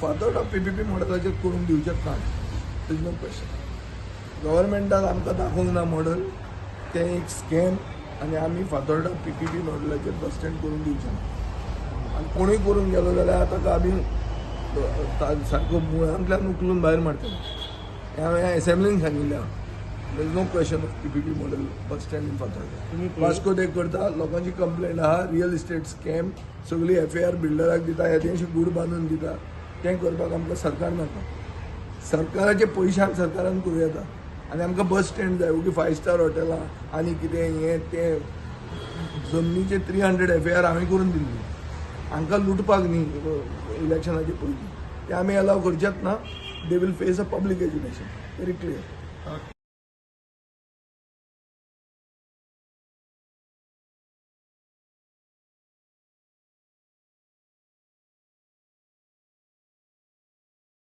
Fatorda PPP मॉडेलाचेर करूंक दिवचेच ना. Is no question. गव्हर्मेंटान आमकां दाखोवंक ना मॉडल. तें एक स्कॅम आनी आमी फातोर्डा पीपीपी मॉडेलाचेर बस स्टँड करूंक दिवचे ना. आनी कोणूय करूंक गेलो जाल्यार ताका आमी सारको मुळांतल्यान उखलून भायर मारतले, हें हांवें एसेंब्लीन सांगिल्लें आहा. There is no question of PPP model bus stand in Fatorda. Vasco ते करता, लोकांची कंप्लेंट आहा. रियल इस्टेट स्कॅम, सगळी एफएआर बिल्डराक दिता, ह्या तेंशी गूड बांदून दिता. तें करपाक आमकां सरकार नाका. सरकाराचे पयशान सरकारान करूं येता. आनी आमकां बस स्टँड जाय. ओगी फायव स्टार हॉटेलां आनी कितें हें तें. जमनीचे 300 एफएआर हांवें करून दिल्ली हांकां लुटपाक न्ही इलेक्शनाचे पयलीं. ते आमी अलाव करचेच ना. They will face a public education, very clear.